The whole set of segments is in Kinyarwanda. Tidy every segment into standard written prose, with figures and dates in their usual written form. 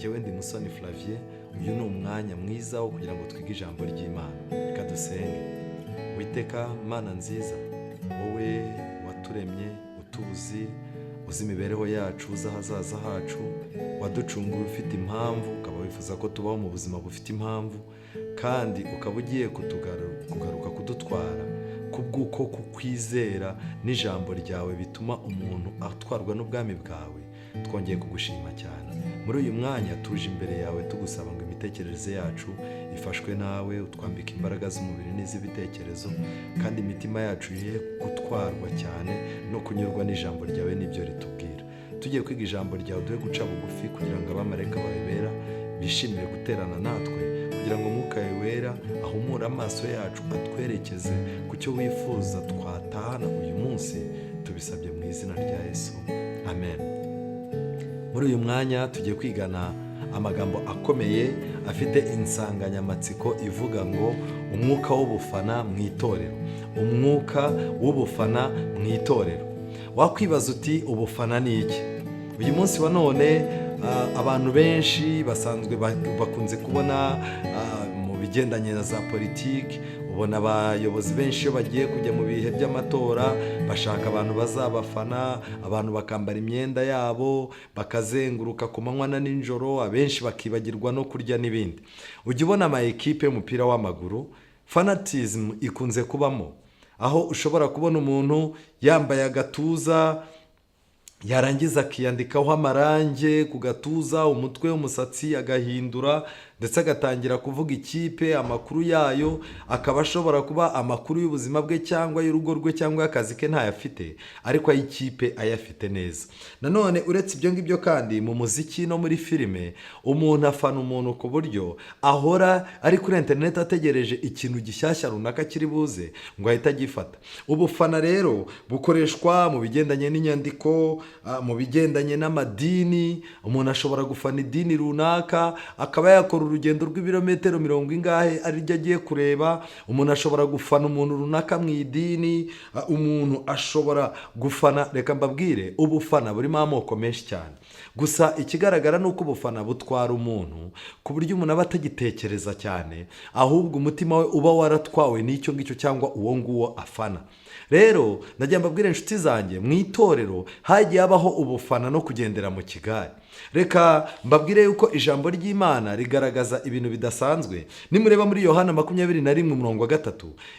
Njyewe ndi Musoni Flavien. Uyu ni umwanya mwiza wo kugira ngo twige ijambo ry'Imana. Reka dusenge. Witeka Mana nziza, wowe waturemye, utuzi, uzi imibereho yacu, uzi ahazaza hacu, waducunguye ufite impamvu, ukaba wifuza ko tubaho mu buzima bufite impamvu, kandi ukaba ugiye kugaruka kudutwara kubw'uko kukwizera n'ijambo ryawe bituma umuntu atwarwa n'ubwami bwawe. Twongeye kugushima cyane. Muri uyu mwanya tuje imbere yawe tugusaba ngo imitekerereze yacu ifashwe nawe, utwambike imbaraga z'umubiri n'iz'ibitekerezo, kandi imitima yacu ye gutwarwa cyane no kunyurwa n'ijambo ryawe n'ibyo ritubwira. Tugiye kwiga ijambo ryawe, duhe guca bugufi kugira ngo abamarayika bawe bera bishimire guterana natwe, kugira ngo Umwuka wawe Wera ahumure amaso yacu, atwerekeze ku cyo wifuza twatahana uyu munsi. Tubisabye mu izina rya Yesu, amen. Muri uyu mwanya tugiye kwigana amagambo akomeye afite insanganyamatsiko ivuga ngo "Umwuka w'ubufana mu itorero". Umwuka w'ubufana mu itorero. Wakwibaza uti: "Ubufana ni iki?" Uyu munsi wa none abantu benshi basanzwe bakunze kubona mu bigendanye na za politiki, ubona abayobozi benshi iyo bagiye kujya mu bihe by'amatora bashaka abantu bazabafana, abantu bakambara imyenda yabo, bakazenguruka ku manywa na nijoro, abenshi bakibagirwa no kurya n'ibindi. Ujya ubona ama ekipe y'umupira w'amaguru, fanatism ikunze kubamo, aho ushobora kubona umuntu yambaye agatuza, yarangiza akiyandikaho amarange ku gatuza, umutwe, umusatsi agahindura, ndetse agatangira kuvuga ikipe, amakuru yayo akaba ashobora kuba amakuru y'ubuzima bwe cyangwa y'urugo rwe cyangwa y'akazi ke ntayafite, ariko ay'ikipe ayafite neza. Nanone uretse ibyo ngibyo kandi, mu muziki no muri filime, umuntu afana umuntu ku buryo ahora ari kuri interineti ategereje ikintu gishyashya runaka kiri buze ngo ahite agifata. Ubufana rero bukoreshwa mu bigendanye n'inyandiko, mu bigendanye n'amadini. Umuntu ashobora gufana idini runaka, akaba yakora urugendo rw'ibirometero mirongo ingahe ariryo agiye kureba. Umuntu ashobora gufana umuntu runaka mu idini, umuntu ashobora gufana. Reka mbabwire, ubufana burimo amoko menshi cyane. Gusa ikigaragara ni uko ubufana butwara umuntu ku buryo umuntu aba atagitekereza cyane, ahubwo umutima we uba waratwawe n'icyo ngicyo cyangwa uwo nguwo afana. Rero ndagira mbabwire, inshuti zanjye, mu itorero hagiye habaho ubufana no kugendera mu kigare. Reka mbabwire yuko ijambo ry'Imana rigaragaza ibintu bidasanzwe. Nimureba muri Yohana 21 umurongo wa 3,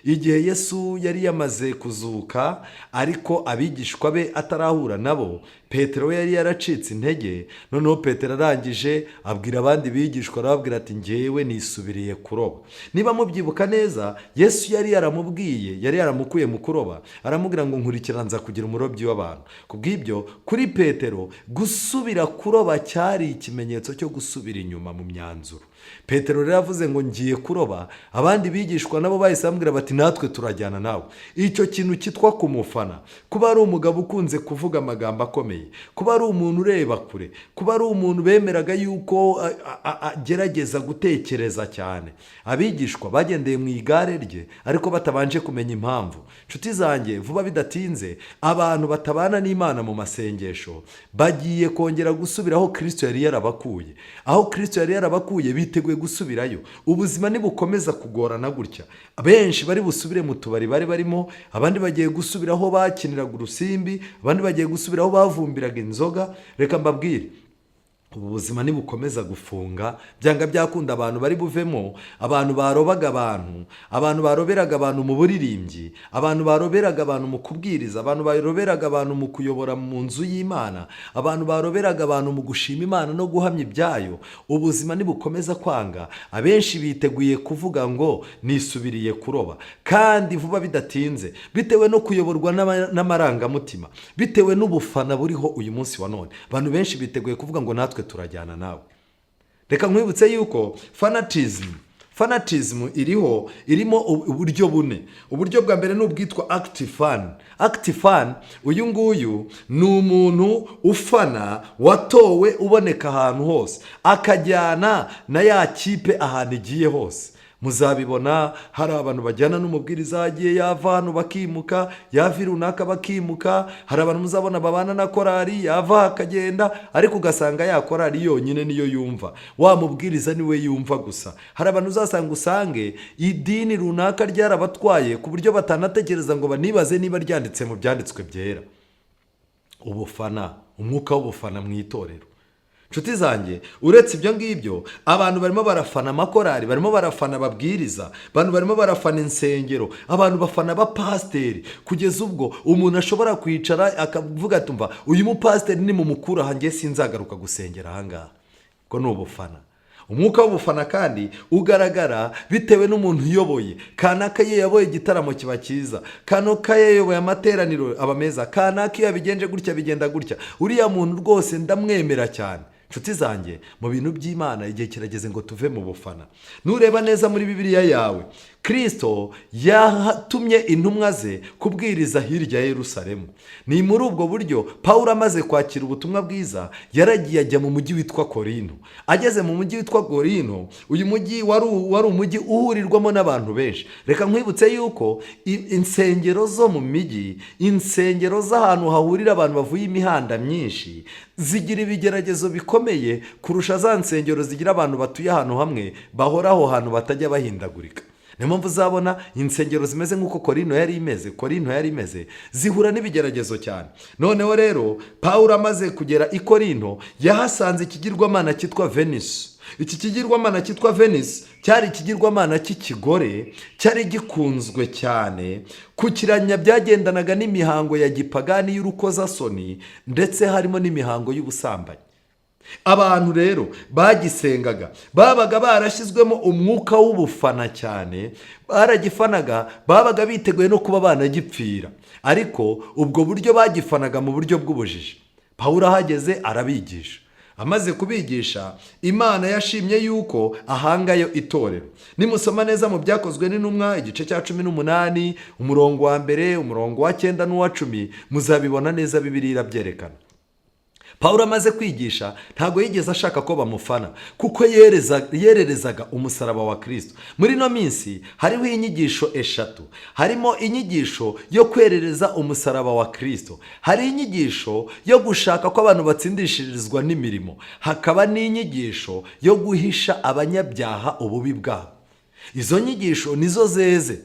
igihe Yesu yari yamaze kuzuka ariko abigishwa be atarahura nabo, Petero we yari yaracitse intege. Noneho Petero arangije abwira abandi bigishwa, arababwira ati: "Ngewe nisubiriye kuroba." Niba mubyibuka neza, Yesu yari yaramubwiye, yari yaramukuye mu kuroba, aramubwira ngo: "Nkurikira, nza kugira umurobyi w'abantu." Ku bw'ibyo, kuri Petero gusubira kuroba cyari ikimenyetso cyo gusubira inyuma mu myanzuro. Petero rero yavuze ngo: "Ngiye kuroba." Abandi bigishwa nabo bahise bamubwira bati: "Natwe turajyana nawe." Icyo kintu cyitwa kumufana, kuba ari umugabo ukunze kuvuga amagambo akomeye, kuba ari umuntu ureba kure, kuba ari umuntu bemeraga yuko agerageza gutekereza cyane, abigishwa bagendeye mu igare rye ariko batabanje kumenya impamvu. Inshuti zanjye, vuba bidatinze, abantu batabana n'Imana mu masengesho bagiye kongera gusubira aho Kirisito yari yarabakuye. Aho Kirisito yari yarabakuye biteguye gusubirayo. Ubuzima nibukomeza kugorana gutya, benshi bari busubire mu tubari bari barimo, abandi bagiye gusubira aho bakiniraga urusimbi, abandi bagiye gusubira aho bavumbiraga inzoga. Reka mbabwire, ubu buzima nibukomeza gufunga, byanga byakunda abantu bari buvemo. Abantu barobaga abantu, abantu baroberaga abantu mu buririmbyi, abantu baroberaga abantu mu kubwiriza, abantu baroberaga abantu mu kuyobora mu nzu y'Imana, abantu baroberaga abantu mu gushima Imana no guhamya ibyayo, ubuzima nibukomeza kwanga, abenshi biteguye kuvuga ngo: "Nisubiriye kuroba." Kandi vuba bidatinze, bitewe no kuyoborwa n'amarangamutima, bitewe n'ubufana buriho uyu munsi wa none, abantu benshi biteguye kuvuga ngo: "Natwe turajyana nawe." Reka nkwibutse yuko fanatism iriho, irimo uburyo bune. Uburyo bwa mbere ni ubwitwa active fan. Active fan, uyu nguyu ni umuntu ufana watowe, uboneka ahantu hose, akajyana na ya kipe ahantu igiye hose. Muzabibona hari abantu bajyana n'umubwiriza, agiye yava hano bakimuka, yava runaka bakimuka. Hari abantu muzabona babana na korari, yava akagenda, ariko ugasanga ya korari yonyine niyo yumva, wa mubwiriza niwe yumva gusa. Hari abantu uzasanga usange idini runaka ryarabatwaye ku buryo batanatekereza ngo banibaze niba ryanditse mu byanditswe byera. Ubufana, umwuka w'ubufana mu itorero. Inshuti zanjye, uretse ibyo ngibyo, abantu barimo barafana amakorari, barimo barafana ababwiriza, abantu barimo barafana insengero, abantu bafana abapasiteri, kugeza ubwo umuntu ashobora kwicara akavuga ati: "Umva, uyu mupasiteri ni mumukura aha, njye sinzagaruka gusengera ahangaha." Ubwo ni ubufana. Umwuka w'ubufana kandi ugaragara bitewe n'umuntu uyoboye. Kanaka iyo yayoboye, igitaramo kiba cyiza. Kanaka iyo yayoboye, amateraniro aba meza. Kanaka iyo yabigenje gutya, bigenda gutya. Uriya muntu rwose ndamwemera cyane. Inshuti zanjye, mu bintu by'Imana igihe kirageze ngo tuve mu bufana. Nureba neza muri Bibiliya yawe, Kirisito yatumye intumwa ze kubwiriza hirya ya Yerusalemu. Ni muri ubwo buryo Paul amaze kwakira ubutumwa bwiza yaragiye ajya mu mujyi witwa Korino. Ageze mu mujyi witwa Korino, uyu mujyi wari umujyi uhurirwamo n'abantu benshi. Reka nkwibutse yuko insengero zo mu mijyi, insengero z'ahantu hahurira abantu bavuye imihanda myinshi, zigira ibigeragezo bikomeye kurusha za nsengero zigira abantu batuye ahantu hamwe, bahora aho hantu, batajya bahindagurika. Niyo mpamvu uzabona insengero zimeze nk'uko Korino yari imeze zihura n'ibigeragezo cyane. Noneho rero Paul amaze kugera i Korino, yahasanze ikigirwamana cyitwa Venisi. Iki kigirwamana cyitwa Venisi cyari ikigirwamana cy'ikigore cyari gikunzwe cyane. Kukiramya byagendanaga n'imihango ya gipagani y'urukozasoni, ndetse harimo n'imihango y'ubusambanyi. Abantu rero bagisengaga babaga barashyizwemo umwuka w'ubufana cyane, baragifanaga, babaga biteguye no kuba banagipfira, ariko ubwo buryo bagifanaga mu buryo bw'ubujiji. Pawulo ahageze arabigisha. Amaze kubigisha, Imana yashimye yuko ahangayo itorero. Nimusoma neza mu Byakozwe n'Intumwa igice cya 18, umurongo wa 1, umurongo wa 9 n'uwa 10, muzabibona neza, Bibiliya irabyerekana. Paul amaze kwigisha ntabwo yigeze ashaka ko bamufana, kuko yererezaga umusaraba wa Kirisito. Muri ino minsi hariho inyigisho eshatu: harimo inyigisho yo kwerereza umusaraba wa Kirisito, hari inyigisho yo gushaka ko abantu batsindishirizwa n'imirimo, hakaba n'inyigisho yo guhisha abanyabyaha ububi bwabo. Izo nyigisho nizo zeze,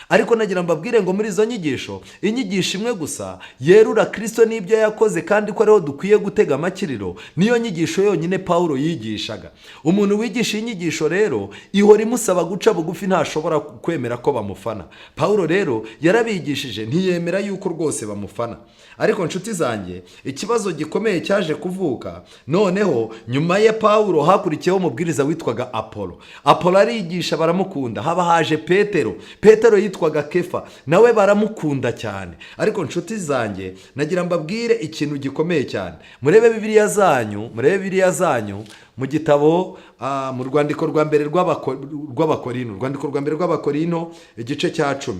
ariko nagira mbabwire ngo muri izo nyigisho, inyigisho imwe gusa yerura Kirisito n'ibyo yakoze kandi ko ariho dukwiye gutega amakiriro, niyo nyigisho yonyine Paul yigishaga. Umuntu wigisha inyigisho rero ihora imusaba guca bugufi, ntashobora kwemera ko bamufana. Paul rero yarabigishije, ntiyemera yuko rwose bamufana. Ariko nshuti zanjye, ikibazo gikomeye cyaje kuvuka noneho nyuma ya Paul hakurikiyeho umubwiriza witwaga Apolo. Apolo arigisha, baramukunda. Haba haje Petero. Petero yitwaga Kefa, nawe baramukunda cyane. Ariko nshuti zanjye, nagira mbabwire ikintu gikomeye cyane. Murebe Bibiliya zanyu, murebe Bibiliya zanyu mu gitabo, mu rwandiko rwa mbere rw'Abakorino, urwandiko rwa mbere rw'Abakorino igice cya 10,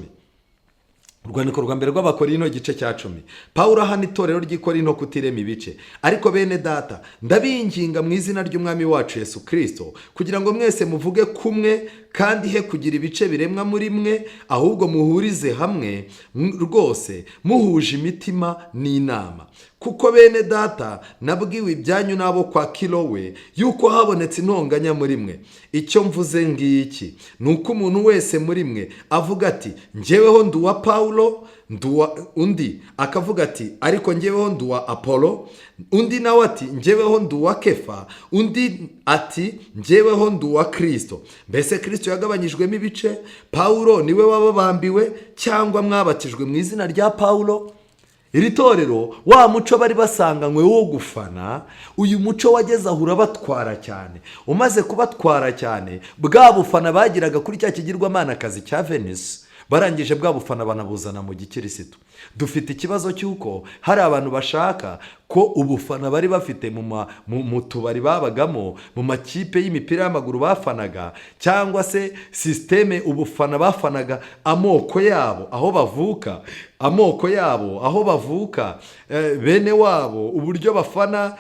Urwandiko rwa mbere rw'Abakorino igice cya 10. Pawulo ahana itorero ry'i Korinto kutirema ibice: "Ariko bene data, ndabinginga mu izina ry'Umwami wacu Yesu Kirisito kugira ngo mwese muvuge kumwe, kandi he kugira ibice biremwa muri mwe, ahubwo muhurize hamwe rwose muhuje imitima n'inama. Kuko bene data, nabwiwe ibyanyu n'abo kwa Kilowe yuko habonetse intonganya muri mwe. Icyo mvuze ngiki, ni uko umuntu wese muri mwe avuga ati: 'Njyeweho ndi uwa Pawulo,' undi akavuga ati: 'Ariko njyeweho ndi uwa Apolo,' undi nawe ati: 'Njyeweho ndi uwa Kefa,' undi ati: 'Njyeweho ndi uwa Kirisito.' Mbese Kirisito yagabanyijwemo ibice? Pawulo niwe wababambiwe? Cyangwa mwabatijwe mu izina rya Pawulo?" Iri torero, wa muco bari basanganywe wo gufana, uyu muco wageze aho urabatwara cyane. Umaze kubatwara cyane, bwa bufana bagiraga kuri cya kigirwamanakazi cya Venisi, barangije bwa bufana banabuzana mu gikirisitu. Dufite ikibazo cy'uko hari abantu bashaka ko ubufana bari bafite mu tubari babagamo, mu makipe y'imipira y'amaguru bafanaga, cyangwa se système ubufana bafanaga amoko yabo aho bavuka, amoko yabo aho bavuka, bene wabo, uburyo bafana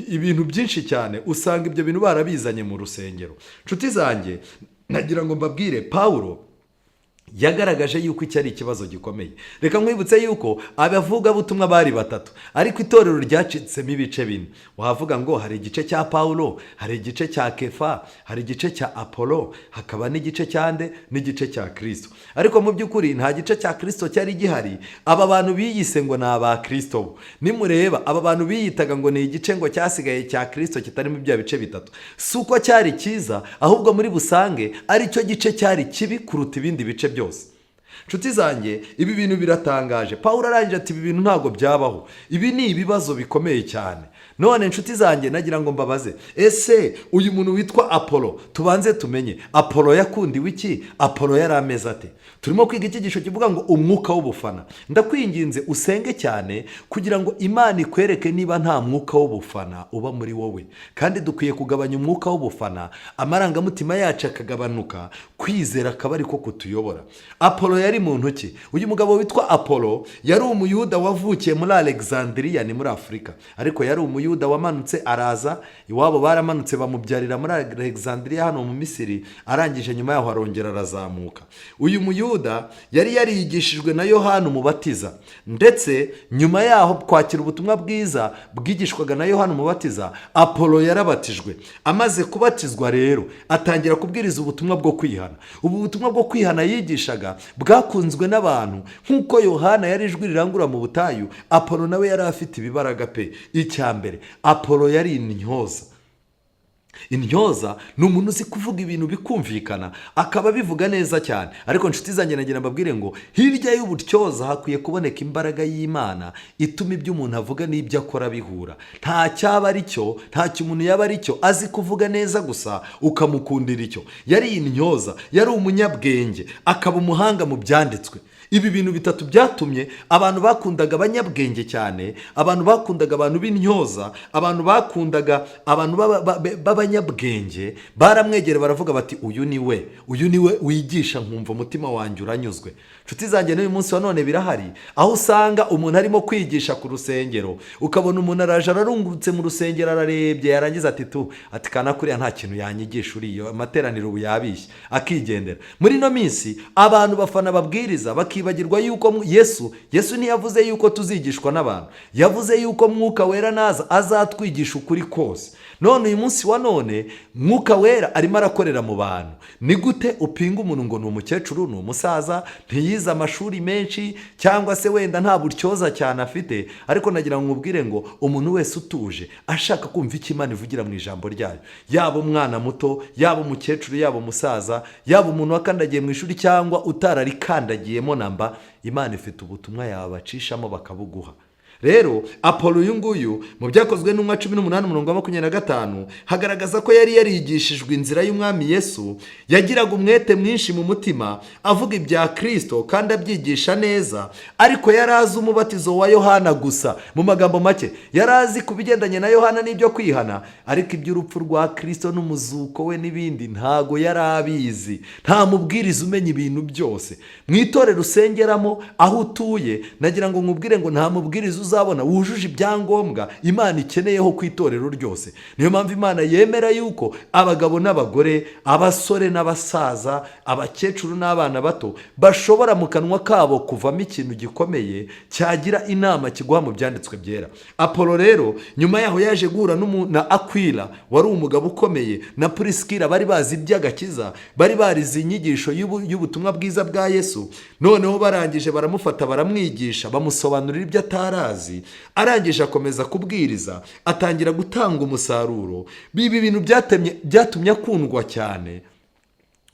ibintu byinshi cyane, usanga ibyo bintu barabizanye mu rusengero. Nshuti zanjye. Nagira ngo mbabwire, Pawulo yagaragaje yuko iki ari ikibazo gikomeye. Reka nkwibutse yuko abavugabutumwa bari batatu, ariko itorero ryacitsemo ibice bine. Wavuga ngo hari igice cya Pawulo, hari igice cya Kefa, hari igice cya Apolo, hakaba n'igice cya nde? N'igice cya Kirisito. Ariko mu by'ukuri nta gice cya Kirisito cyari gihari. Aba bantu biyise ngo ni aba Kirisito bo, nimureba aba bantu biyitaga ngo ni igice ngo cyasigaye cya Kirisito kitarimo ibya bice bitatu, si uko cyari cyiza, ahubwo muri busange aricyo gice cyari kibi kuruta ibindi bice byose. Nshuti zanjye, ibi bintu biratangaje. Paul arangije ati: "Ibi bintu ntabwo byabaho, ibi ni ibibazo bikomeye cyane." None nshuti zanjye, nagira ngo mbabaze: ese uyu muntu witwa Apolo, tubanze tumenye Apolo yakundiwe iki? Apolo yari ameze ate? Turimo kwiga icyigisho kivuga ngo umwuka w'ubufana. Ndakwinginze usenge cyane kugira ngo Imana ikwereke niba nta mwuka w'ubufana uba muri wowe. Kandi dukwiye kugabanya umwuka w'ubufana, amarangamutima yacu akagabanuka, kwizera akaba ariko kutuyobora. Apolo yari muntu ki? Uyu mugabo witwa Apolo yari Umuyuda wavukiye muri Alexandria, ni muri Afurika, ariko yari Umuyuda wamanutse araza iwabo, baramanutse bamubyarira muri Alexandria hano mu Misiri. Arangije nyuma yaho arongera arazamuka. Uyu Muyuda yari yarigishijwe na Yohana Umubatiza, ndetse nyuma yaho kwakira ubutumwa bwiza bwigishwaga na Yohana Umubatiza, Apolo yarabatijwe. Amaze kubatizwa rero atangira kubwiriza ubutumwa bwo kwihana. Ubu butumwa bwo kwihana yigishaga bwakunzwe n'abantu. Nk'uko Yohana yari ijwi rirangurura mu butayu, Apolo nawe yari afite ibibaraga pe. Icya mbere, Apolo yari intyoza. Intyoza ni umuntu uzi kuvuga ibintu bikumvikana, akaba abivuga neza cyane. Ariko inshuti zanjye, nagira mbabwire ngo hirya y'ubutyoza hakwiye kuboneka imbaraga y'Imana ituma ibyo umuntu avuga n'ibyo akora bihura. Nta cyaba ari cyo, ntacyo umuntu yaba ari cyo azi kuvuga neza gusa ukamukundira icyo. Yari intyoza, yari umunyabwenge, akaba umuhanga mu byanditswe. Ibi bintu bitatu byatumye abantu bakundaga abanyabwenge cyane, abantu bakundaga abantu b'intyoza, abantu bakundaga abantu b'abanyabwenge. Baramwegera baravuga bati: "Uyu ni we, uyu ni we wigisha nkumva umutima wanjye uranyuzwe." Inshuti zanjye, n'uyu munsi wa none birahari, aho usanga umuntu arimo kwigisha ku rusengero, ukabona umuntu araje ararungurutse mu rusengero, ararebye, yarangiza ati tu, ati: "Kana kuriya nta kintu yanyigisha uriyo, amateraniro ubu yabishye," akigendera. Muri ino minsi abantu bafana babwiriza, bakibagirwa yuko Yesu ntiyavuze yuko tuzigishwa n'abantu, yavuze yuko Mwuka Wera naza azatwigisha ukuri kose. None uyu munsi wa none Mwuka Wera arimo arakorera mu bantu. Ni gute upinga umuntu ngo ni umukecuru, ni umusaza, ntiyize amashuri menshi, cyangwa se wenda nta buryoza cyane afite? Ariko nagira ngo nkubwire ngo umuntu wese utuje ashaka kumva icyo Imana ivugira mu ijambo ryayo, yaba umwana muto, yaba umukecuru, yaba umusaza, yaba umuntu wakandagiye mu ishuri cyangwa utararikandagiyemo namba, Imana ifite ubutumwa yabacishamo bakabuguha. Rero Apolo uyu nguyu, mu Byakozwe n'Intumwa 18 umurongo wa 25, hagaragaza ko yari yarigishijwe inzira y'Umwami Yesu. Yagiraga umwete mwinshi mu mutima, avuga ibya Kirisito kandi abyigisha neza, ariko yari azi umubatizo wa Yohana gusa. Mu magambo make, yari azi ku bigendanye na Yohana n'ibyo kwihana, ariko iby'urupfu rwa Kirisito n'umuzuko we n'ibindi ntago yari abizi. Nta mubwiriza umenya ibintu byose. Mu itorero usengeramo, aho utuye, nagira ngo nkubwire ngo nta mubwiriza uzabona wujuje ibyangombwa Imana ikeneyeho ku itorero ryose. Niyo mpamvu Imana yemera yuko abagabo n'abagore, abasore n'abasaza, abakecuru n'abana bato bashobora mu kanwa kabo kuvamo ikintu gikomeye cyagira inama kiguha mu byanditswe byera. Apolo rero nyuma yaho yaje guhura na Akwila wari umugabo ukomeye, na Purisikira, bari bazi iby'agakiza, bari barize inyigisho y'ubutumwa bwiza bwa Yesu. Noneho barangije baramufata, baramwigisha, bamusobanurira ibyo atarazi. Arangije akomeza kubwiriza, atangira gutanga umusaruro. Ibi bintu byatumye akundwa cyane,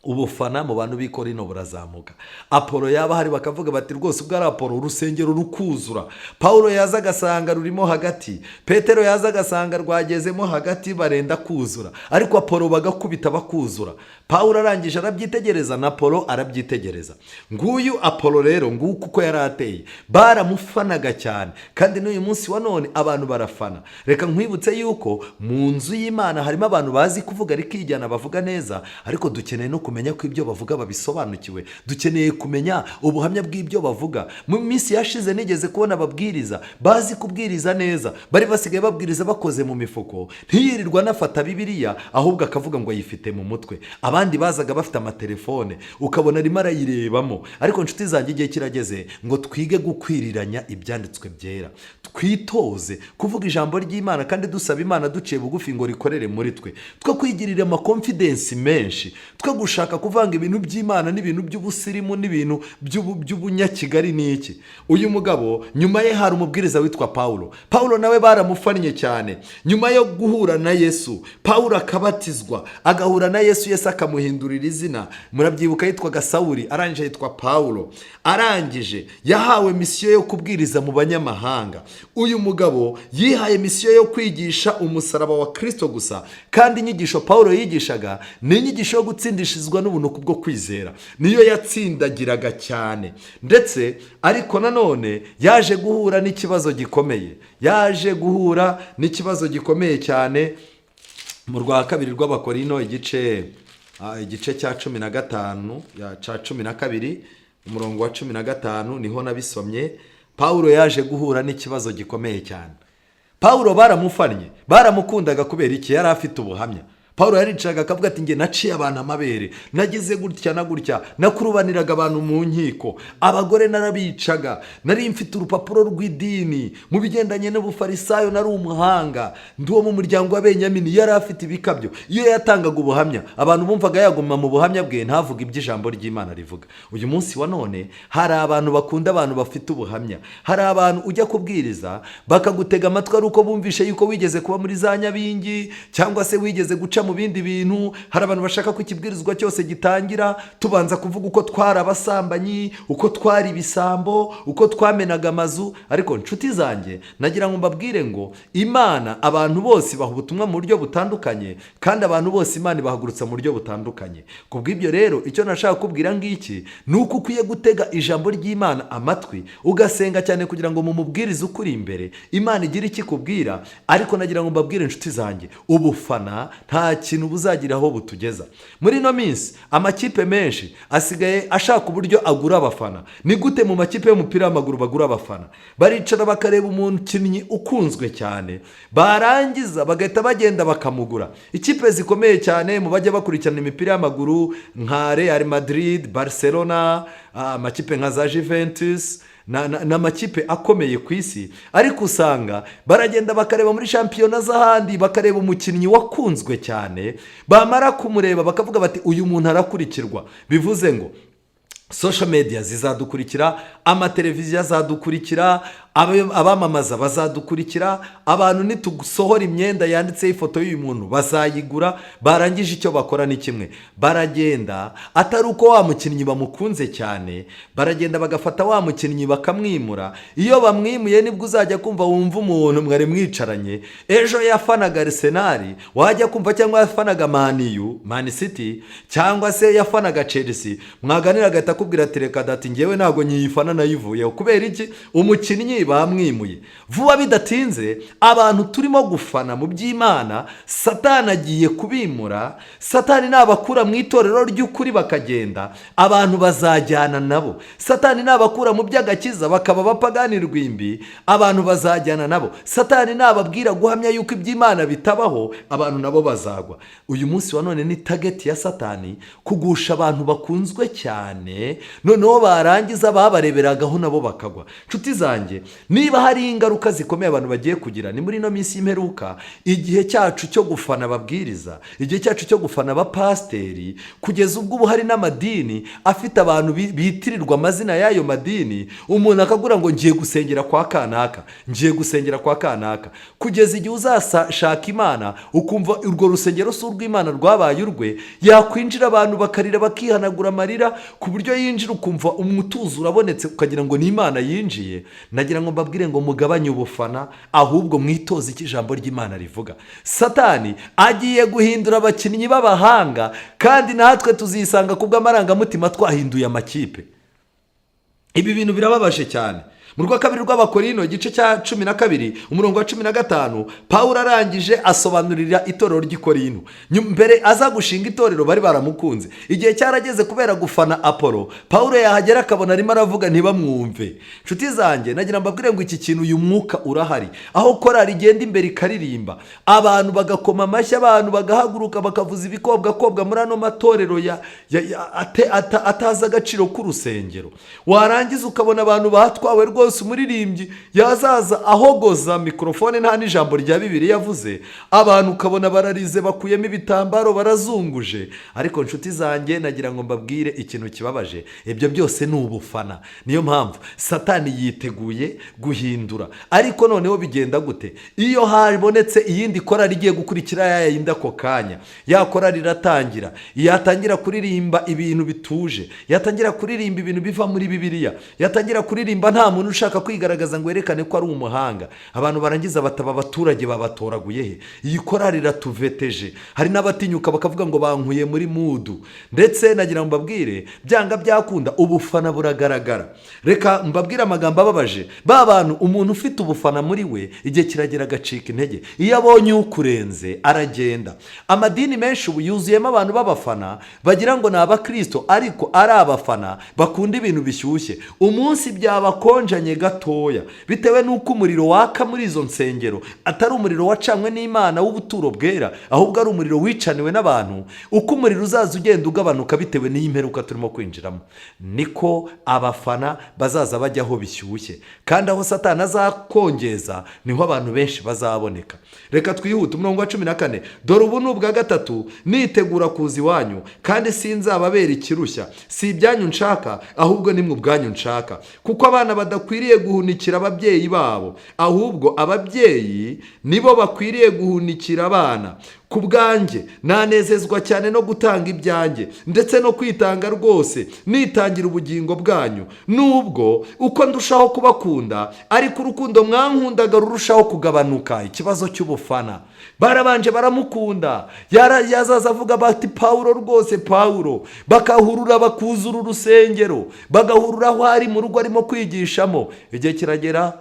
ubufana mu bantu b'i Korinto burazamuka. Apolo yaba hari bakavuga bati: "Rwose ubwo ari Apolo," urusengero rukuzura. Paul yaza agasanga rurimo hagati, Petero yaza agasanga rwagezemo hagati, barenda kuzura, ariko Apolo bagakubita bakuzura. Paul arangije arabyitegereza, na Apolo arabyitegereza. Nguyu Apolo rero, nguku uko yari ateye, baramufanaga cyane, kandi n'uyu munsi wa none abantu barafana. Reka nkwibutse yuko mu nzu y'Imana harimo abantu bazi kuvuga rikijyana, bavuga neza, ariko dukeneye no kumenya kumenya ko ibyo bavuga babisobanukiwe, dukeneye kumenya ubuhamya bw'ibyo bavuga. Mu minsi yashize nigeze kubona ababwiriza bazi kubwiriza neza, bari basigaye babwiriza bakoze mu mifuko, ntiyirirwa anafata Bibiliya, ahubwo akavuga ngo ayifite mu mutwe. Abandi bazaga bafite amatelefone, ukabona arimo arayirebamo. Ariko inshuti zanjye, igihe kirageze ngo twige gukwiriranya ibyanditswe byera, twitoze kuvuga ijambo ry'Imana kandi dusaba Imana duciye bugufi ngo rikorere muri twe, twe kwigirira amaconfidence menshi, twe gushaka kuvanga ibintu by'Imana n'ibintu by'ubusirimu n'ibintu by'ubunyakigali n'iki. Uyu mugabo, nyuma ye hari umubwiriza witwa Pawulo. Pawulo nawe baramufannye cyane. Nyuma yo guhura na Yesu, Pawulo akabatizwa, agahura na Yesu, Yesu akamuhindurira izina. Murabyibuka, yitwaga Sawuri, arangije yitwa Pawulo. Arangije yahawe mission yo kubwiriza mu banyamahanga. Uyu mugabo yihaye mission yo kwigisha umusaraba wa Kirisito gusa, kandi inyigisho Pawulo yigishaga ni inyigisho yo gutsindishirizwa n'ubuntu kubwo kwizera, niyo yatsindagiraga cyane ndetse. Ariko nanone yaje guhura n'ikibazo gikomeye, yaje guhura n'ikibazo gikomeye cyane. Mu rwa kabiri rw'Abakorino, igice cya 15, cya 12, umurongo wa 15, niho nabisomye. Pawulo yaje guhura n'ikibazo gikomeye cyane. Pawulo baramufannye, baramukundaga. Kubera iki? Yari afite ubuhamya. Pawulo yaricaga akavuga ati: "Njye naciye abantu amabere, nagize gutya na gutya, nakurubaniraga abantu mu nkiko, abagore narabicaga, nari mfite urupapuro rw'idini, mu bigendanye n'ubufarisayo nari umuhanga, ndi uwo mu muryango wa Benyamini." Yari afite ibikabyo. Iyo yatangaga ubuhamya, abantu bumvaga yaguma mu buhamya bwe, ntavuge ibyo ijambo ry'Imana rivuga. Uyu munsi wa none hari abantu bakunda abantu bafite ubuhamya. Hari abantu ujya kubwiriza bakagutega amatwi ari uko bumvishe yuko wigeze kuba muri za nyabingi cyangwa se wigeze guca mu bindi bintu. Hari abantu bashaka ko ikibwirizwa cyose gitangira tubanza kuvuga uko twari abasambanyi, uko twari ibisambo, uko twamenaga amazu. Ariko nshuti zanjye, nagira ngo mbabwire ngo Imana abantu bose ibaha ubutumwa mu buryo butandukanye, kandi abantu bose Imana ibahagurutsa mu buryo butandukanye. Ku bw'ibyo rero, icyo nashaka kubwira ngiki ni uko ukwiye gutega ijambo ry'Imana amatwi, ugasenga cyane kugira ngo mu mubwirize ukuri imbere Imana igire icyo ikubwira. Ariko nagira ngo mbabwire, inshuti zanjye, ubufana nta kintu buzagira aho butugeza. Muri ino minsi amakipe menshi asigaye ashaka uburyo agura abafana. Ni gute mu makipe y'umupira w'amaguru bagura abafana? Baricara bakareba umukinnyi ukunzwe cyane, barangiza bagahita bagenda bakamugura. Ikipe zikomeye cyane mu bajya bakurikirana imipira y'amaguru nka Real Madrid, Barcelona, amakipe nka za Juventus, ni amakipe akomeye ku isi. Ariko usanga baragenda bakareba muri shampiyona z'ahandi, bakareba umukinnyi wakunzwe cyane, bamara kumureba bakavuga bati: "Uyu muntu arakurikirwa." Bivuze ngo social media zizadukurikira, amateleviziyo azadukurikira, abamamaza bazadukurikira, abantu nitusohora imyenda yanditseho ifoto y'uyu muntu bazayigura. Barangije icyo bakora ni kimwe: baragenda, atari uko wa mukinnyi bamukunze cyane, baragenda bagafata wa mukinnyi bakamwimura. Iyo bamwimuye nibwo uzajya kumva wumva umuntu mwari mwicaranye ejo yafanaga Arsenal, wajya kumva cyangwa yafanaga Man U, Man City, cyangwa se yafanaga Chelsea, mwaganira agahita akubwira ati: "Reka dati, ngewe ntabwo nyiyifana, nayivuyeho." Kubera iki? Umukinnyi bamwimuye. Vuba bidatinze, abantu turimo gufana mu by'Imana, Satani agiye kubimura. Satani nabakura mu itorero ry'ukuri bakagenda, abantu bazajyana nabo. Satani nabakura mu by'agakiza bakaba abapagani rwimbi, abantu bazajyana nabo. Satani nababwira guhamya yuko iby'Imana bitabaho, abantu nabo bazagwa. Uyu munsi wa none ni target ya Satani kugusha abantu bakunzwe cyane, noneho barangiza babareberagaho nabo bakagwa. Nshuti zanjye, niba hari ingaruka zikomeye abantu bagiye kugira ni muri ino minsi y'imperuka, igihe cyacu cyo gufana ababwiriza, igihe cyacu cyo gufana abapasiteri, kugeza ubwo ubu hari n'amadini afite abantu bitirirwa amazina y'ayo madini. Umuntu akagura ngo ngiye gusengera kwa kanaka, ngiye gusengera kwa kanaka, kugeza igihe uzashaka Imana ukumva urwo rusengero si urw'Imana, rwabaye urwe. Yakwinjira abantu bakarira, bakihanagura amarira, ku buryo yinjira ukumva umutuzo urabonetse, ukagira ngo ni Imana yinjiye. Nagira ngo mbabwire ngo mugabanye ubufana, ahubwo mwitoze icyo ijambo ry'Imana rivuga. Satani agiye guhindura abakinnyi b'abahanga, kandi natwe tuzisanga ku bw'amarangamutima twahinduye amakipe. Ibi bintu birababaje cyane. Mu rwa kabiri rw'Abakorino, igice cya 12, umurongo wa 15, Pawulo arangije asobanurira itorero ry'i Korinto. Mbere aza gushinga itorero bari baramukunze. Igihe cyarageze, kubera gufana Apolo, Pawulo yahagera akabona arimo aravuga ntibamwumve. Nshuti zanjye, nagira mbabwire ngo iki kintu, uyu mwuka urahari, aho korari igenda imbere ikaririmba, abantu bagakoma amashyi, abantu bagahaguruka bakavuza ibikobwakobwa muri ano matorero atazi agaciro k'urusengero. Warangiza ukabona abantu batwawe rwose. Umuririmbyi yazaza ahogoza mikorofone, nta n'ijambo rya Bibiri yavuze, abantu ukabona bararize, bakuyemo ibitambaro barazunguje. Ariko nshuti zanjye, nagira ngo mbabwire ikintu kibabaje: ibyo byose ni ubufana. Niyo mpamvu Satani yiteguye guhindura. Ariko noneho bigenda gute? Iyo habonetse iyindi korari igiye gukurikira ya yindi, ako kanya ya korari iratangira, yatangira kuririmba ibintu bituje, yatangira kuririmba ibintu biva muri Bibiliya, yatangira kuririmba nta muntu ushaka kwigaragaza ngo yerekane ko ari umuhanga, abantu barangiza bataba abaturage babatoraguye he? Iyi korari iratuveteje. Hari n'abatinyuka bakavuga ngo bankuye muri mood. Ndetse nagira ngo mbabwire, byanga byakunda ubufana buragaragara. Reka mbabwire amagambo ababaje. Ba bantu, umuntu ufite ubufana muri we, igihe kiragera agacika intege. Iyo abonye ukurenze aragenda. Amadini menshi ubu yuzuyemo abantu b'abafana, bagira ngo ni abakristo ariko ari abafana bakunda ibintu bishyushye. Umunsi byabakonjanye gatoya, bitewe n'uko umuriro waka muri izo nsengero atari umuriro wacanywe n'Imana w'ubuturo bwera, ahubwo ari umuriro wicaniwe n'abantu, uko umuriro uzaza ugenda ugabanuka bitewe n'iyi mperuka turimo kwinjiramo, niko abafana bazaza bajya aho bishyushye. Kandi aho Satani azakongeza niho abantu benshi bazaboneka. Reka twihute, umurongo wa 14: "Dore ubu ni ubwa gatatu nitegura kuza iwanyu, kandi sinzababera ikirushya. Si ibyanyu nshaka, ahubwo ni mwe ubwanyu nshaka, kuko abana badakwiriye guhunikira ababyeyi babo, ahubwo ababyeyi nibo bakwiriye guhunikira abana. Ku bwanjye nanezezwa cyane no gutanga ibyanjye, ndetse no kwitanga rwose, nitangira ubugingo bwanyu. Nubwo uko ndushaho kubakunda, ariko urukundo mwankundaga rurushaho kugabanuka." Ikibazo cy'ubufana. Barabanje baramukunda, yazaza avuga bati: "Pawulo rwose, Pawulo." Bakahurura, bakuzura urusengero, bagahurura aho ari mu rugo arimo kwigishamo. Igihe kiragera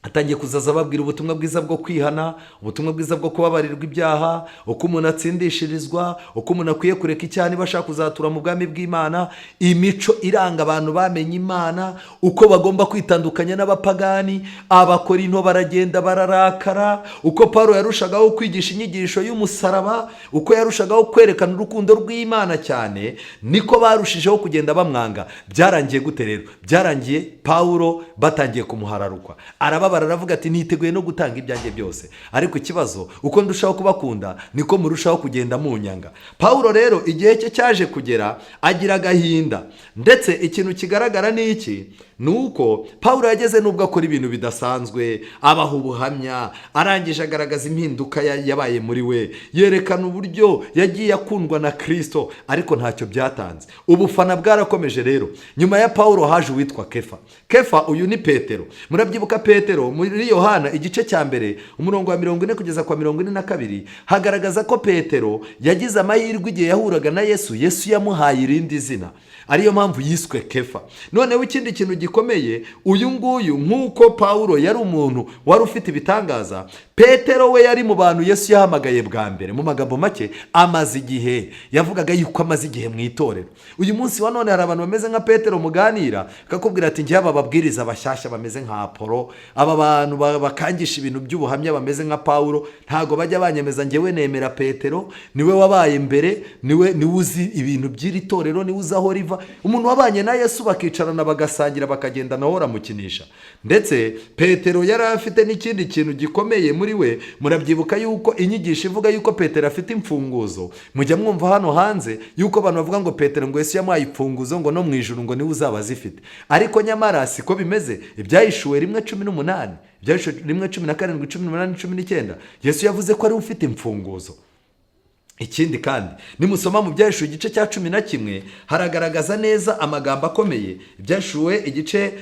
atangiye kuzaza ababwira ubutumwa bwiza bwo kwihana, ubutumwa bwiza bwo kubabarirwa ibyaha, uko umuntu atsindishirizwa, uko umuntu akwiye kureka icyaha niba ashaka kuzatura mu bwami bw'Imana, imico iranga abantu bamenye Imana, uko bagomba kwitandukanya n'abapagani. Abakorinto baragenda bararakara. Uko Paul yarushagaho kwigisha inyigisho y'umusaraba, uko yarushagaho kwerekana urukundo rw'Imana cyane, niko barushijeho kugenda bamwanga. Byarangiye gute rero? Byarangiye Pawulo batangiye kumuhararukwa. Arababara, aravuga ati: "Niteguye no gutanga ibyanjye byose, ariko ikibazo, uko ndushaho kubakunda niko murushaho kugenda munyanga." Pawulo rero igihe cye cyaje kugera agira agahinda. Ndetse ikintu kigaragara ni iki? Ni uko Pawulo yageze n'ubwo akora ibintu bidasanzwe, abaha ubuhamya, arangije agaragaza impinduka yabaye muri we, yerekana uburyo yagiye akundwa na Kirisito, ariko ntacyo byatanze, ubufana bwarakomeje. Rero nyuma ya Pawulo haje uwitwa Kefa. Kefa uyu ni Petero. Murabyibuka Petero muri Yohana igice cya 1, umurongo wa 40 kugeza kwa 42, hagaragaza ko Petero yagize amahirwe igihe yahuraga na Yesu. Yesu yamuhaye irindi zina, ariyo mpamvu yiswe Kefa. Noneho ikindi kintu gikomeye, uyu nguyu, nk'uko Pawulo yari umuntu wari ufite ibitangaza, Petero we yari mu bantu Yesu yahamagaye bwa mbere. Mu magambo make, amaze igihe, yavugaga yuko amaze igihe mu itorero. Uyu munsi wa none hari abantu bameze nka Petero, muganira akakubwira ati: "Ngewe aba babwiriza bashyashya bameze nka Apolo, aba bantu bakangisha ibintu by'ubuhamya bameze nka Pawulo, ntabwo bajya banyemeza. Ngewe nemera Petero, niwe wabaye mbere, niwe uzi ibintu by'iri torero, niwe uzi aho riva." Umuntu wabanye na Yesu, bakicarana, bagasangira, bakagenda, nawe uramukinisha. Ndetse Petero yari afite n'ikindi kintu gikomeye muri we. Murabyibuka yuko inyigisho ivuga yuko Petero afite imfunguzo, mujya mwumva hano hanze yuko abantu bavuga ngo Petero, ngo Yesu yamuhaye imfunguzo, ngo no mu ijuru ngo niwe uzaba azifite. Ariko nyamara siko bimeze. Ibyahishuwe 1:18, Ibyahishuwe 1:17, 18, 19, Yesu yavuze ko ariwe ufite imfunguzo. Ikindi kandi, nimusoma mu Byahishuwe igice cya 11, haragaragaza neza amagambo akomeye. Ibyahishuwe igice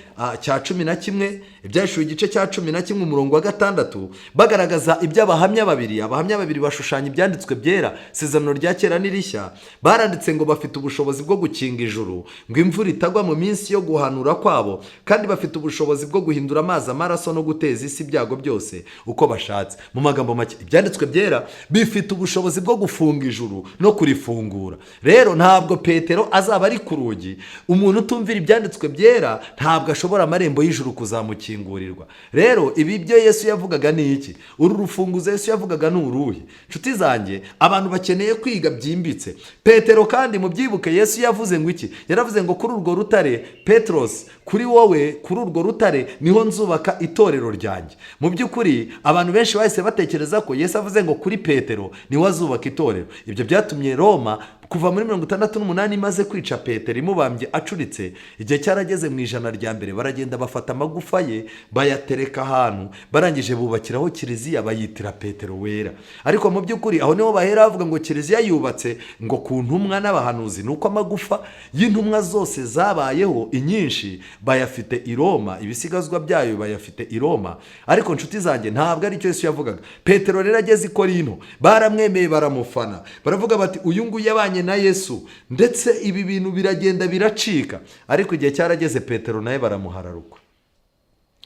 cya 11, Ibyahishuwe igice cya 11, umurongo wa 6, bagaragaza iby'abahamya babiri. Abahamya babiri bashushanya ibyanditswe byera, isezerano rya kera n'irishya. Baranditse ngo bafite ubushobozi bwo gukinga ijuru ngo imvura itagwa mu minsi yo guhanura kwabo, kandi bafite ubushobozi bwo guhindura amazi amaraso no guteza isi ibyago byose uko bashatse. Mu magambo make, ibyanditswe byera bifite ubushobozi bwo gufunga ijuru no kurifungura. Rero ntabwo Petero azaba ari ku rugi. Umuntu utumvira ibyanditswe byera ntabwo ashobora amarembo y'ijuru kuzamukingurirwa. Rero ibi byo Yesu yavugaga ni iki? Uru rufunguzo Yesu yavugaga ni uruhe? Nshuti zanjye, abantu bakeneye kwiga byimbitse. Petero kandi, mubyibuke, Yesu yavuze ngo iki? Yaravuze ngo kuri urwo rutare, Petros, kuri wowe, kuri urwo rutare niho nzubaka itorero ryanjye. Mu by'ukuri abantu benshi bahise batekereza ko Yesu avuze ngo kuri Petero niwe azubaka itorero. Ibyo byatumye Roma kuva muri 68 imaze kwica Petero, imubambye acuritse, igihe cyarageze mu 100 rya mbere, baragenda bafata amagufa ye bayatereka ahantu, barangije bubakiraho kiliziya, bayitira Petero Wera. Ariko mu by'ukuri aho niho bahera bavuga ngo kiliziya yubatse ngo ku ntumwa n'abahanuzi. Ni uko amagufa y'intumwa zose zabayeho, inyinshi bayafite i Roma, ibisigazwa byayo bayafite i Roma. Ariko nshuti zanjye, ntabwo aricyo Yesu yavugaga. Petero rero ageze i Korinto baramwemeye, baramufana, baravuga bati: "Uyu nguyu yabanye na Yesu." Ndetse ibi bintu biragenda biracika, ariko igihe cyarageze Petero nawe baramuhararukwa.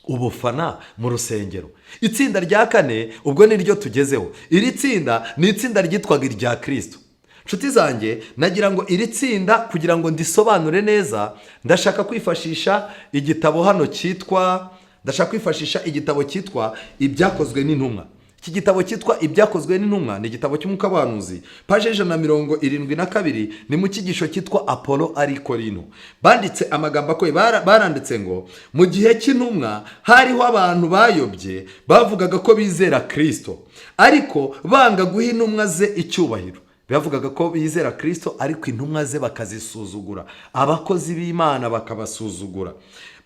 Ubufana mu rusengero. Itsinda rya kane ubwo ni ryo tugezeho. Iri tsinda ni itsinda ryitwaga irya Kirisito. Nshuti zanjye, nagira ngo iri tsinda, kugira ngo ndisobanure neza, ndashaka kwifashisha igitabo hano cyitwa, ndashaka kwifashisha igitabo cyitwa Ibyakozwe n'Intumwa. Iki gitabo cyitwa Ibyakozwe n'Intumwa ni igitabo cy'umukabanuzi. Paje 172, ni mu cyigisho cyitwa Apolo ari Korino. Banditse amagambo akomeye. Baranditse ngo mu gihe cy'intumwa hariho abantu bayobye, bavugaga ko bizera Kirisito ariko banga guha intumwa ze icyubahiro. Bavugaga ko bizera Kirisito ariko intumwa ze bakazisuzugura, abakozi b'Imana bakabasuzugura.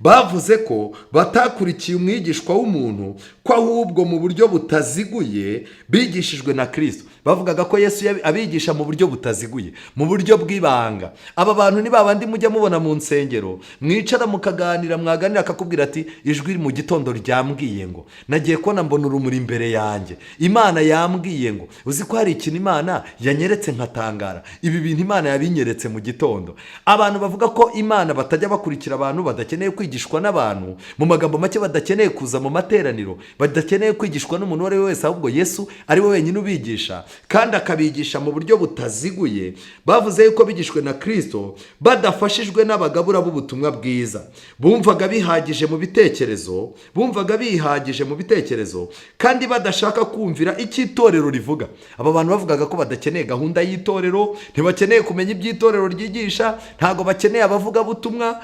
Bavuze ko batakurikiye umwigishwa w'umuntu, ko ahubwo mu buryo butaziguye bigishijwe na Kirisito. Bavugaga ko Yesu abigisha mu buryo butaziguye, mu buryo bw'ibanga. Aba bantu ni babandi mujya mubona mu nsengero, mwicara mukaganira, mwaganira akakubwira ati: "Ijwi mu gitondo ryambwiye ngo nagiye kubona mbona urumuri imbere yanjye, Imana yambwiye ngo uzi ko hari ikintu Imana yanyeretse nkatangara, ibi bintu Imana yabinyeretse mu gitondo." Abantu bavuga ko Imana batajya bakurikira abantu, badakeneye kwigishwa n'abantu, mu magambo make badakeneye kuza mu materaniro, badakeneye kwigishwa n'umuntu uwo ari we wese, ahubwo Yesu ari we wenyine ubigisha kandi akabigisha mu buryo butaziguye. Bavuze yuko bigishwe na Kirisito badafashijwe n'abagabura b'ubutumwa bwiza. Bumvaga bihagije mu bitekerezo, bumvaga bihagije mu bitekerezo kandi badashaka kumvira icyo itorero rivuga. Aba bantu bavugaga ko badakeneye gahunda y'itorero, ntibakeneye kumenya iby'itorero ryigisha, ntabwo bakeneye abavugabutumwa.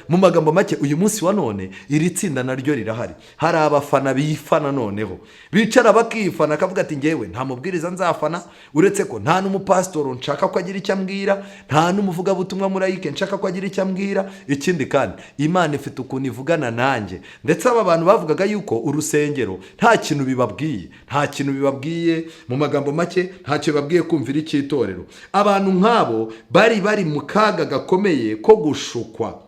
Mu magambo make, uyu munsi wa none iri tsinda naryo rirahari. Hari abafana bifana, noneho bicara bakifana, akavuga ati: "Ngewe nta mubwiriza nzafana, uretse ko nta n'umupasitoro nshaka ko agira icyo ambwira, nta n'umuvugabutumwa murayike nshaka ko agira icyo ambwira. Ikindi kandi, Imana ifite ukuntu ivugana nanjye." Ndetse aba bantu bavugaga yuko urusengero nta kintu bibabwiye, nta kintu bibabwiye, mu magambo make ntacyo bibabwiye kumvira icy'itorero. Abantu nk'abo bari mu kaga gakomeye ko gushukwa.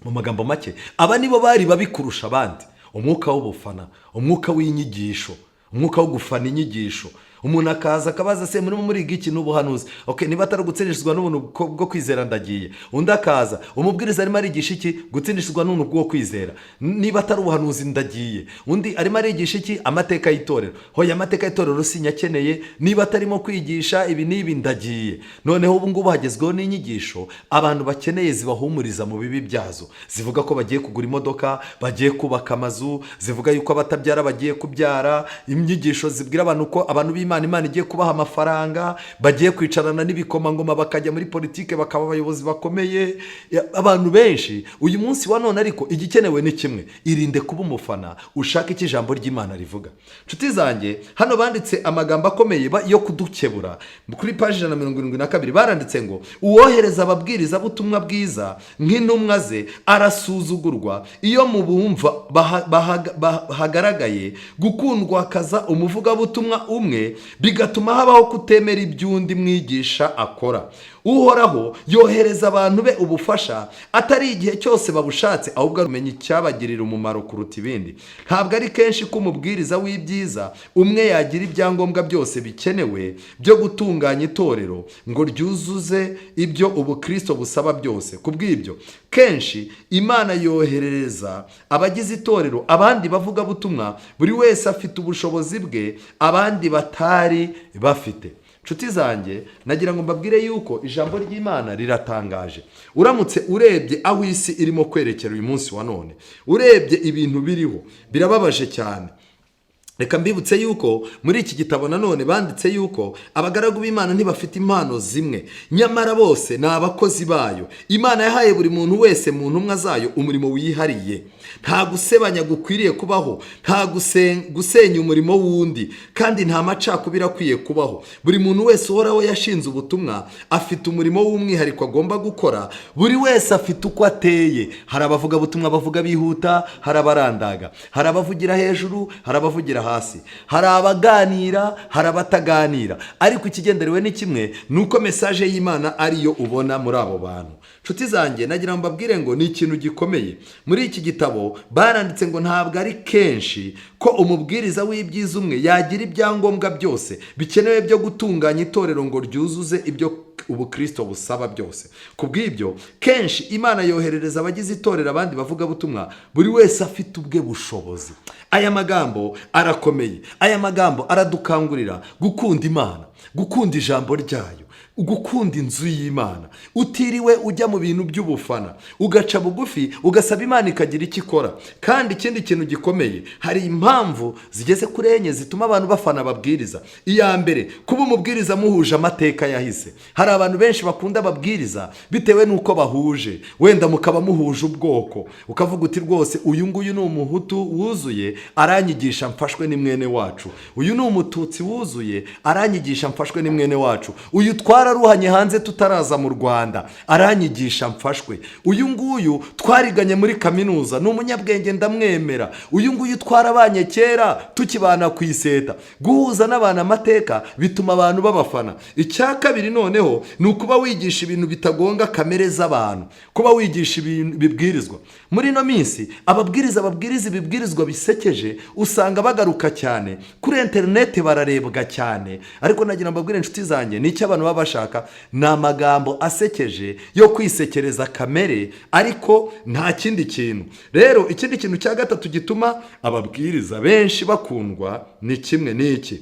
Mu magambo make, aba nibo bari babi kurusha abandi. Umwuka w'ubufana, umwuka w'inyigisho, umwuka wo gufana inyigisho. Umuntu akaza akabaza: "Se murimo muriga iki?" "N'ubuhanuzi." "Okay, niba atari ugutsindishizwa n'ubuntu bwo kwizera, ndagiye." Undi akaza: "Umubwiriza arimo arigisha iki?" "Gutsindishizwa n'ubuntu bwo kwizera." "Niba atari ubuhanuzi, ndagiye." Undi: "Arimo arigisha iki?" "Amateka y'itorero." "Hoya, amateka y'itorero sinyakeneye. Niba atarimo kwigisha ibi n'ibi, ndagiye." Noneho ubu ngubu hagezweho n'inyigisho abantu bakeneye zibahumuriza mu bibi byazo, zivuga ko bagiye kugura imodoka, bagiye kubaka amazu, zivuga yuko abatabyara bagiye kubyara, inyigisho zibwira abantu ko abantu b'Imana, Imana igiye kubaha amafaranga, bagiye kwicarana n'ibikomangoma, bakajya muri politike bakaba abayobozi bakomeye. Abantu benshi uyu munsi wa none, ariko igikenewe ni kimwe: irinde kuba umufana, ushake icyo ijambo ry'Imana rivuga. Nshuti zanjye, hano banditse amagambo akomeye yo kudukebura. Kuri paji 172 baranditse ngo uwohereza ababwirizabutumwa bwiza nk'intumwa ze arasuzugurwa iyo mu bumva hagaragaye gukundwakaza umuvugabutumwa umwe. Bigatuma habaho kutemera iby'undi mwigisha akora. Uhoraho yohereza abantu be ubufasha, atari igihe cyose babushatse, ahubwo amenya icyabagirira umumaro kuruta ibindi. Ntabwo ari kenshi ko umubwiriza w'ibyiza umwe yagira ibyangombwa byose bikenewe byo gutunganya itorero ngo ryuzuze ibyo ubukristo busaba byose. Ku bw'ibyo, kenshi Imana yoherereza abagize itorero abandi bavugabutumwa, buri wese afite ubushobozi bwe abandi batari bafite. Nshuti zanjye, nagira ngo mbabwire yuko ijambo ry'Imana riratangaje. Uramutse urebye aho isi irimo kwerekera uyu munsi wa none, urebye ibintu biriho, birababaje cyane. Reka mbibutse yuko muri iki gitabo nanone banditse yuko abagaragu b'Imana ntibafite impano zimwe, nyamara bose ni abakozi bayo. Imana yahaye buri muntu wese mu ntumwa zayo umurimo wihariye. Nta gusebanya gukwiriye kubaho, nta gusenya umurimo w'undi, kandi nta macakubiri akwiye kubaho. Buri muntu wese Uhoraho yashinze ubutumwa afite umurimo w'umwihariko agomba gukora. Buri wese afite uko ateye. Hari abavugabutumwa bavuga bihuta, hari abarandaga, hari abavugira hejuru, hari abavugira hasi, hari abaganira, hari abataganira, ariko ikigenderewe ni kimwe, ni uko message y'Imana ariyo ubona muri abo bantu. Nshuti zanjye, nagira ngo mbabwire ngo ni ikintu gikomeye. Muri iki gitabo baranditse ngo ntabwo ari kenshi ko umubwiriza w'ibyiza umwe yagira ibyangombwa byose bikenewe byo gutunganya itorero ngo ryuzuze ibyo ubukristo busaba byose. Ku bw'ibyo, kenshi Imana yoherereza abagize itorero abandi bavugabutumwa, buri wese afite ubwe bushobozi. Aya magambo arakomeye. Aya magambo aradukangurira gukunda Imana, gukunda ijambo ryayo, gukunda inzu y'Imana, utiriwe ujya mu bintu by'ubufana, ugaca bugufi, ugasaba Imana ikagira icyo ikora. Kandi ikindi kintu gikomeye, hari impamvu zigeze kuri enye zituma abantu bafana ababwiriza. Iya mbere, kuba umubwiriza muhuje amateka yahise. Hari abantu benshi bakunda ababwiriza bitewe n'uko bahuje, wenda mukaba muhuje ubwoko, ukavuga uti: "Rwose uyu nguyu ni Umuhutu wuzuye, aranyigisha mfashwe, ni mwene wacu. Uyu ni Umututsi wuzuye, aranyigisha mfashwe, ni mwene wacu. Uyu twararuhanye hanze tutaraza mu Rwanda, aranyigisha mfashwe. Uyu nguyu twariganye muri kaminuza, ni umunyabwenge, ndamwemera. Uyu nguyu twarabanye kera tukibana ku iseta." Guhuza n'abantu amateka bituma abantu babafana. Icya kabiri noneho ni ukuba wigisha ibintu bitagonga kamere z'abantu, kuba wigisha ibintu bibwirizwa. Muri ino minsi ababwiriza babwiriza ibibwirizwa bisekeje usanga bagaruka cyane kuri interineti, bararebwa cyane. Ariko nagira ngo mbabwire, inshuti zanjye, ni icyo abantu baba bashaka ni amagambo asekeje yo kwisekereza kamere, ariko nta kindi kintu. Rero ikindi kintu cya gatatu gituma ababwiriza benshi bakundwa ni kimwe n'iki: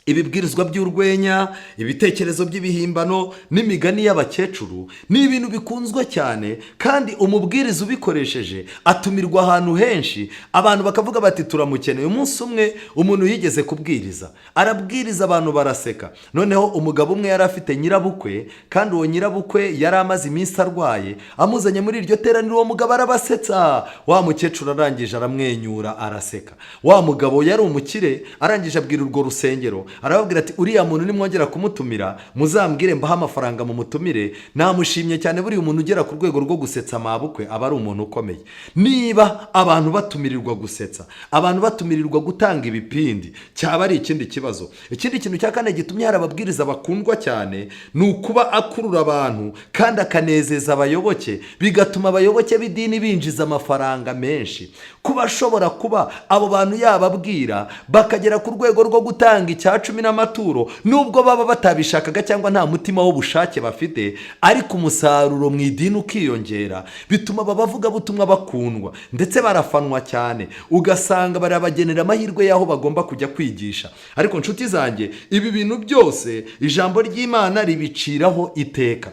ibibwirizwa by'urwenya, ibitekerezo by'ibihimbano n'imigani y'abakecuru ni ibintu bikunzwe cyane, kandi umubwiriza ubikoresheje atumirwa ahantu henshi, abantu bakavuga bati: "Turamukeneye." Umunsi umwe umuntu yigeze kubwiriza, arabwiriza, abantu baraseka. Noneho umugabo umwe yari afite nyirabukwe, kandi uwo nyirabukwe yari amaze iminsi arwaye. Amuzanye muri iryo teraniro, uwo mugabo arabasetsa. Wa mukecuru arangije aramwenyura, araseka. Wa mugabo yari umukire, arangije abwira urwo rusengero, arababwira ati: "Uriya muntu nimwongera kumutumira muzambwire, mbahe amafaranga mumutumire, namushimye cyane. Buriya umuntu ugera ku rwego rwo gusetsa amabukwe aba ari umuntu ukomeye." Niba abantu batumirirwa gusetsa, abantu batumirirwa gutanga ibipindi, cyaba ari ikindi kibazo. Ikindi kintu cya kane gitumye hari ababwiriza bakundwa cyane ni ukuba akurura abantu kandi akanezeza abayoboke, bigatuma abayoboke b'idini binjiza amafaranga menshi. Kuba ashobora kuba abo bantu yababwira bakagera ku rwego rwo gutanga icya cumi n'amaturo, nubwo baba batabishakaga cyangwa nta mutima w'ubushake bafite, ariko umusaruro mu idini ukiyongera, bituma aba bavugabutumwa bakundwa, ndetse barafanwa cyane, ugasanga barabagenera amahirwe y'aho bagomba kujya kwigisha. Ariko nshuti zanjye, ibi bintu byose ijambo ry'Imana ribiciraho iteka.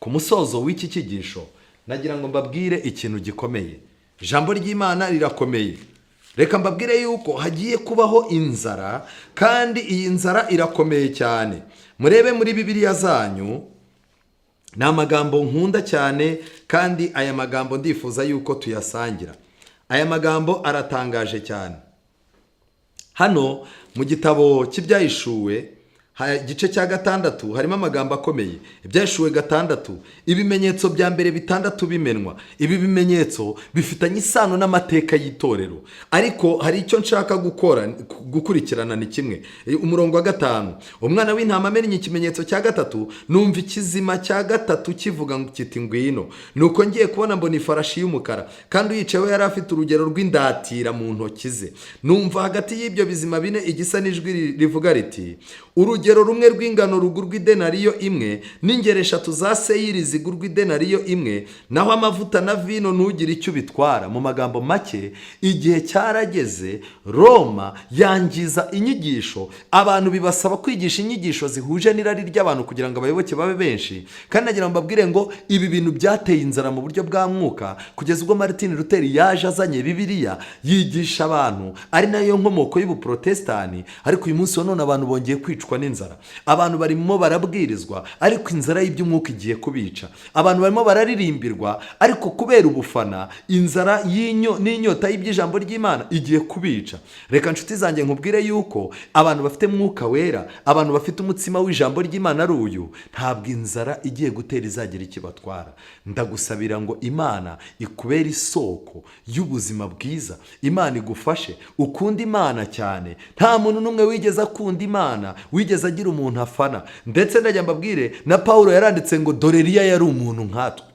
Ku musozo w'iki cyigisho, nagira ngo mbabwire ikintu gikomeye. Ijambo ry'Imana rirakomeye. Reka mbabwire yuko hagiye kubaho inzara, kandi iyi nzara irakomeye cyane. Murebe muri Bibiliya zanyu, ni amagambo nkunda cyane, kandi aya magambo ndifuza yuko tuyasangira. Aya magambo aratangaje cyane. Hano mu gitabo cy'Ibyahishuwe Igice cya 6 harimo amagambo akomeye. Ibyahishuwe 6, ibimenyetso bya mbere 6 bimenwa. Ibi bimenyetso bifitanye isano n'amateka y'itorero, ariko hari icyo nshaka gukurikirana ni kimwe. Umurongo wa 5, umwana w'intama amennye ikimenyetso cya 3, numva ikizima cya 3 kivuga kiti ngwino. Nuko ngiye kubona mbona ifarashi y'umukara, kandi uyicayeho yari afite urugero rw'indatira mu ntoki ze. Numva hagati y'ibyo bizima 4 igisa n'ijwi rivuga riti urugero rumwe rw'ingano rugurwa idenariyo imwe, n'ingero 3 za seyiri zigurwa idenariyo imwe, naho amavuta na vino ntugire icyo ubitwara. Mu magambo make, igihe cyarageze Roma yangiza inyigisho, abantu bibasaba kwigisha inyigisho zihuje n'irari ry'abantu kugira ngo abayoboke babe benshi. Kandi nagira ngo mbabwire ngo ibi bintu byateye inzara mu buryo bwa mwuka, kugeza ubwo Martin Luther yaje azanye Bibiliya yigisha abantu, ari nayo nkomoko y'ubuprotestani. Ariko uyu munsi wa none abantu bongeye kwicwa n'inzara. Abantu barimo barabwirizwa, ariko inzara y'iby'umwuka igiye kubica. Abantu barimo bararirimbirwa, ariko kubera ubufana, inzara n'inyota y'iby'ijambo ry'Imana igiye kubica. Reka nshuti zanjye nkubwire yuko abantu bafite mwuka wera, abantu bafite umutsima w'ijambo ry'Imana ari uyu, ntabwo inzara igiye gutera izagira icyo ibatwara. Ndagusabira ngo Imana ikubere isoko y'ubuzima bwiza, Imana igufashe ukunde Imana cyane. Nta muntu n'umwe wigeze akunda Imana wigeze agira umuntu afana. Ndetse ndajya mbabwire, na Pawulo yaranditse ngo dore Eliya yari umuntu nkatwe.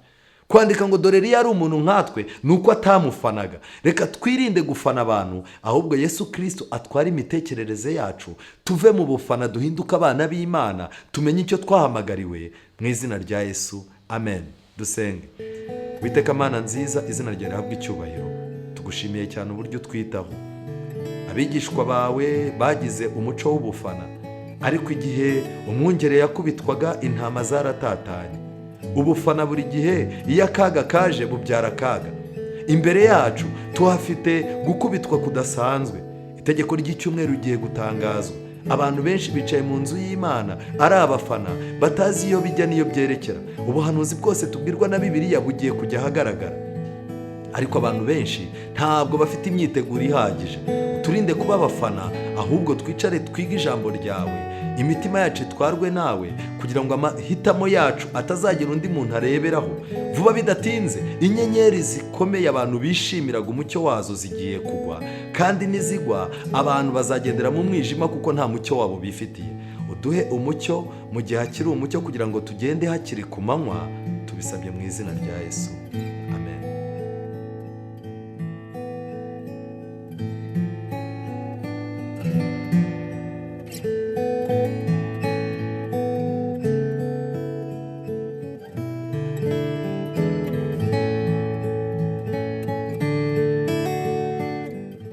Kwandika ngo dore Eliya yari umuntu nkatwe ni uko atamufanaga. Reka twirinde gufana abantu, ahubwo Yesu Kirisito atware imitekerereze yacu, tuve mu bufana, duhinduke abana b'Imana, tumenye icyo twahamagariwe mu izina rya Yesu, amen. Dusenge. Witeka Mana nziza, izina ryawe rihabwe icyubahiro. Tugushimiye cyane uburyo utwitaho. Abigishwa bawe bagize umuco w'ubufana, ariko igihe umwungere yakubitwaga intama zaratatanye. Ubufana buri gihe iyo akaga kaje bubyara akaga. Imbere yacu tuhafite gukubitwa kudasanzwe. Itegeko ry'icyumweru rigiye gutangazwa. Abantu benshi bicaye mu nzu y'Imana ari abafana, batazi iyo bijya n'iyo byerekera. Ubuhanuzi bwose tubwirwa na Bibiliya bugiye kujya ahagaragara, ariko abantu benshi ntabwo bafite imyiteguro ihagije. Uturinde kuba abafana, ahubwo twicare twige ijambo ryawe, imitima yacu itwarwe nawe, kugira ngo amahitamo yacu atazagira undi muntu areberaho. Vuba bidatinze, inyenyeri zikomeye abantu bishimiraga umucyo wazo zigiye kugwa, kandi nizigwa abantu bazagendera mu mwijima kuko nta mucyo wabo bifitiye. Uduhe umucyo mu gihe hakiri umucyo, kugira ngo tugende hakiri ku manywa. Tubisabye mu izina rya Yesu.